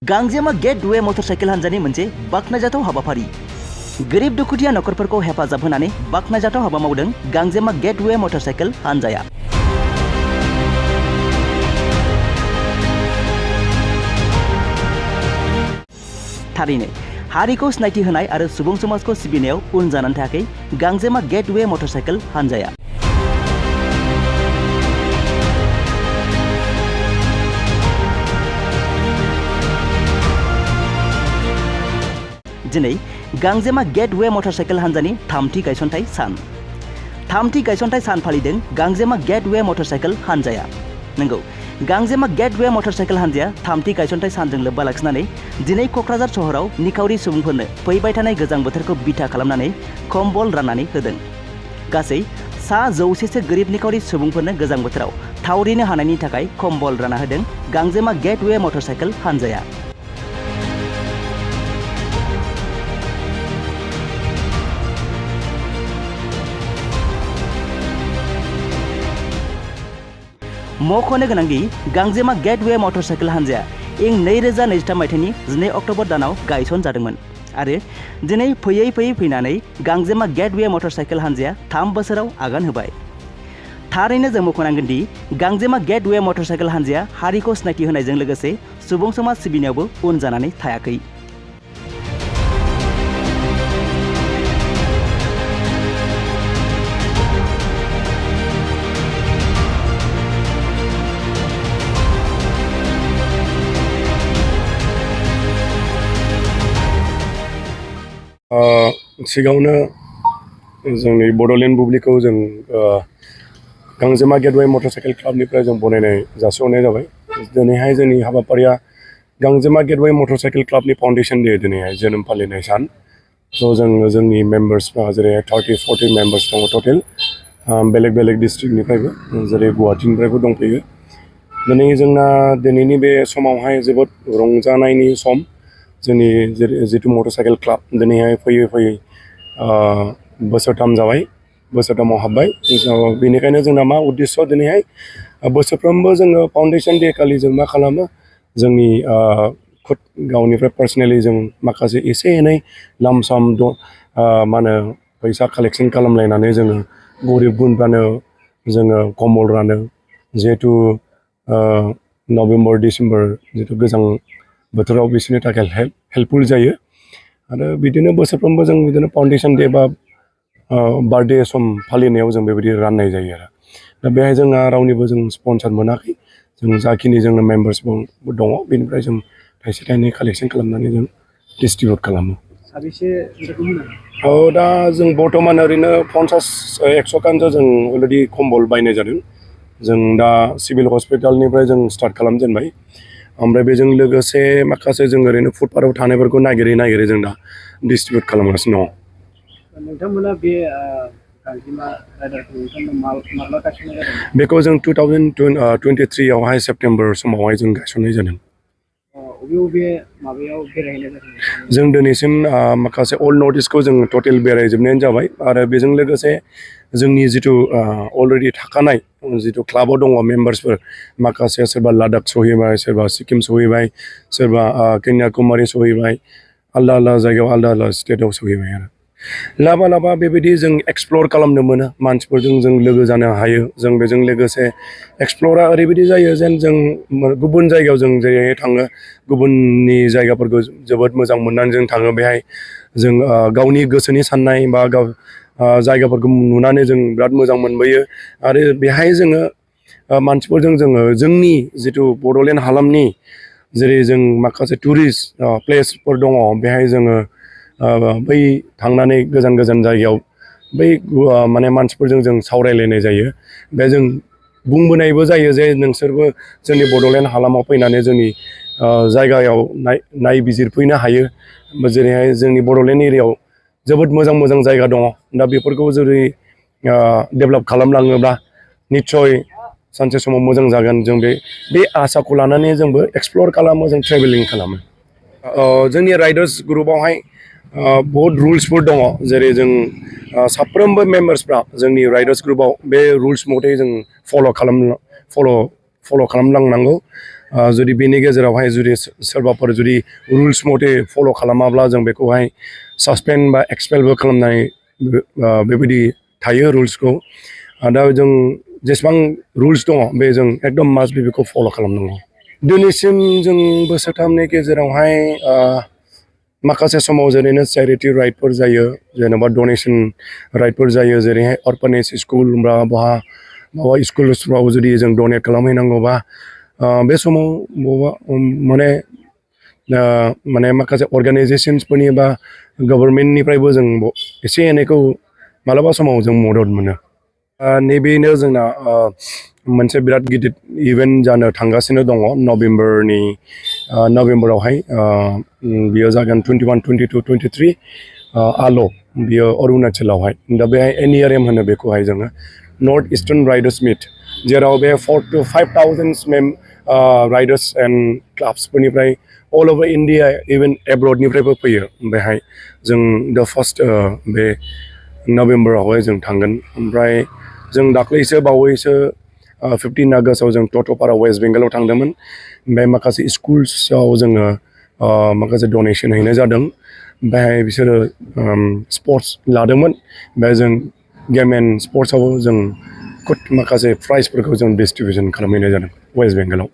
गांजेमा gateway motorcycle हान्जानि मोनसे बाख्नायजाथाव हाबाफारि गोरिब दुखुथिया नखरफोरखौ हेफाजाब होनानै बाख्नायजाथाव हाबा मावदों गांजेमा गेटवे मटरसाइकेल हान्जाया। थारैनो हारिखौ सिनायथि होनाय आरो सुबुं समाजखौ सिबिनायाव उन जानानै थायाखै गांजेमा गेटवे मटरसाइकेल हान्जाया। दिनै गांजेमा गेटवे मटरसाइकेल हान्जानि थामथि गायसनथाय सान फालिदों गांजेमा गेटवे मटरसाइकेल हान्जाया। नंगौ, गांजेमा गेटवे मटरसाइकेल हान्जाया थामथि गायसनथाय सानजों लोब्बा लाखिनानै दिनै क'क्राझार सहराव निखावरि सुबुंफोरनो फैबाय थानाय गोजां बोथोरखौ बिथा खालामनानै कम्बल राननानै होदों। गासै 100 गोरिब निखावरि सुबुंफोरनो गोजां बोथोराव थावरिनो हानायनि थाखाय कम्बल रानना होदों गांजेमा गेटवे मटरसाइकेल हान्जाया। मख'नो गोनांदि गांजेमा गेटवे मटरसाइकेल हान्जाया इं 2023 मायथाइनि 12 अक्ट'बर दानाव गायसन जादोंमोन आरो दिनै फैयै फैनानै गांजेमा गेटवे मटरसाइकेल हान्जाया 3 बोसोराव आगान होबाय। थारैनो जों मख'नांगोन दि गांजेमा गेटवे मटरसाइकेल हान्जाया हारिखौ सिनायथि होनायजों लोगोसे सुबुं समाज सिबिनायावबो उन जानानै थायाखै। सिगाङावनो जोंनि बड'लेण्ड बुब्लिखौ जों गांजेमा गेटवे मटरसाइकेल क्लाबनिफ्राय जों बनायनाय जासिहरनाय जाबाय। दिनैहाय जोंनि हाबाफारिया गांजेमा गेटवे मटरसाइकेल क्लाबनि फाउन्डेसन डे दिनैहाय जोनोम फालिनाय सान। स' जों जोंनि मेम्बार्सफ्रा जेरै 30-40 मेम्बार्स दङ टटेल, बेलेग बेलेग डिस्ट्रिक्टनिफ्रायबो जेरै गुवाहाटीनिफ्रायबो दंफैयो। जोंना दिनैनि बे समावहाय जोबोद रंजानायनि सम। जोंनि जिथु मटरसाइकेल क्लाब दिनैहाय फैयै बोसोरथाम जाबाय, बोसोरथामाव हाबबाय। बेनिखायनो जोंना मा उद्देश्य दिनैहाय बोसोरफ्रोमबो जोङो फाउन्डेसन डे खालि जों मा खालामो, जोंनि खुद गावनिफ्राय पार्सनेलि जों माखासे एसे एनै लामसाम मा होनो फैसा कालेक्सन खालामलायनानै जोङो गरिब गुन्द्रानो जोङो कम्बल रानो। जिहेथु नभेम्बर डिसेम्बर जिथु गोजां बोथोराव बिसोरनि थाखाय हेल्पफुल जायो। आरो बिदिनो बोसोरफ्रोमबो जों बिदिनो फाउन्डेसन डे बा बार्थडे सम फालिनायाव जों बेबायदि राननाय जायो आरो। दा बेहाय जोंहा रावनिबो जों स्पन्सार मोनाखै। जों जाखिनि जोंनो मेम्बार्स दङ बेनिफ्राय जों थाइसे थाइनै कालेक्सन खालामनानै जों डिस्ट्रिबिउट खालामो। दा जों बर्थमान ओरैनो 50-100 खानसो जों अलरेडि कम्बल बायनाय जादों। जों दा सिभिल हस्पिटालनिफ्राय जों स्टार्ट खालामजेनबाय। ओमफ्राय बेजों लोगोसे माखासे जों ओरैनो फुटपाथाव थानायफोरखौ नागिरै जों दा डिस्ट्रिबिउट खालामगासिनो दङ। नोंथांमोना बे गांजेमा राइडारखौ माब्ला गायसननाय जादों? बेखौ जों 2023 सेप्तेम्बर समावहाय जों गायसननाय जादों। बबे माबायाव बेरायहैनाय जादों? जों दिनैसिम माखासे अल नर्थ इस्टखौ जों टटेल बेरायजोबनायानो जाबाय। आरो बेजों लोगोसे जोंनि जिथु अलरेडि थाखानाय जिथु क्लाबाव दङ मेम्बार्सफोर, माखासे सोरबा लादाख सहैबाय, सोरबा सिक्किम सहैबाय, सोरबा कन्याकुमारि सहैबाय, आलदा जायगायाव आलदा स्टेटआव सहैबाय आरो। लाबा बेबायदि जों एक्सप्लर खालामनो मोनो, मानसिफोरजों जों लोगो जानो हायो। जों बेजों लोगोसे एक्सप्लरा ओरैबायदि जायो जेन जों गुबुन जायगायाव जों जेरैहाय थाङो, गुबुननि जायगाफोरखौ जोबोद मोजां मोननानै जों थाङो। बेहाय जों गावनि गोसोनि साननाय बा जायगाफोरखौ नुनानै जों बिराद मोजां मोनबोयो। आरो बेहाय जोङो मानसिफोरजों जोङो जोंनि जिथु बड'लेण्ड हालामनि जेरै जों माखासे टुरिस्ट प्लेसफोर दङ, बेहाय जोङो बै थांनानै गोजान जायगायाव बै माने मानसिफोरजों जों सावरायलायनाय जायो। बे जों बुंबोनायबो जायो जे नोंसोरबो जोंनि बड'लेण्ड हालामाव फैनानै जोंनि जायगायाव नायबिजिरफैनो हायो। जेरैहाय जोंनि बड'लेण्ड एरियायाव जोबोद मोजां जायगा दङ। दा बेफोरखौ जुदि डेभेलप खालामलाङोब्ला निस्सय सानसे समाव मोजां जागोन। जों बे आसाखौ लानानै जोंबो एक्सप्लर खालामो, जों ट्रेभेलिं खालामो। जोंनि राइडार्स ग्रुपआवहाय बहुद रुल्सफोर दङ। जेरै जों साफ्रोमबो मेम्बार्सफ्रा जोंनि राइडार्स ग्रुपआव बे रुल्स मथे जों फल' फल' खालामलांनांगौ जुदि बेनि गेजेरावहाय जुदि सोरबाफोर जुदि रुल्स मथे फल' खालामाब्ला जों बेखौहाय सासपेन्ड बा एक्सपेलबो खालामनाय बेबायदि थायो रुल्सखौ दा जों जेसेबां रुल्स दङ बे जों एकदम मास्ट बि बेखौ फल' खालामनांगौ दिनैसिम जों बोसोरथामनि गेजेरावहाय माखासे समाव जेरैनो चेरिटि राइडफोर जायो जेनेबा डनेसन राइडफोर जायो जेरैहाय अर्फानेज स्कुल बा बहा माबा स्कुलफ्राव जुदि जों डनेट खालामहैनांगौबा बे समाव बबेबा माने माखासे अर्गानाइजेसन्सफोरनि बा गभर्नमेन्टनिफ्रायबो जों एसे एनैखौ मालाबा समाव जों मदद मोनो नैबेनो जोंना मोनसे बिराद गिदिर इभेन्ट जानो थांगासिनो दङ नभेम्बरावहाय बियो जागोन 21, 22, 23 आल' बियो अरुणाचलावहाय दा बेहाय NERM होनो बेखौहाय जोङो नर्थ इस्टार्न राइडार्स मिट जेराव बे 4,000 to 5,000 राइडार्स एन्ड क्लाब्सफोरनिफ्राय अल अभार इन्डिया इभेन एब्रडनिफ्रायबो फैयो बेहाय जों द फार्स्ट बे नभेम्बरावहाय जों थांगोन ओमफ्राय जों दाख्लैसो बावैसो 15 आगस्टआव जों टट'पारा वेस्ट बेंगलाव थांदोंमोन ओमफ्राय माखासे स्कुल्सआव जोङो माखासे डनेसन हैनाय जादों बेहाय बिसोरो स्पर्ट्स लादोंमोन ओमफ्राय जों गेम एन्ड स्पर्ट्सआव जों माखासे प्राइजफोरखौ जों डिस्ट्रिबिउसन खालामहैनाय जादों वेस्ट बेंगलाव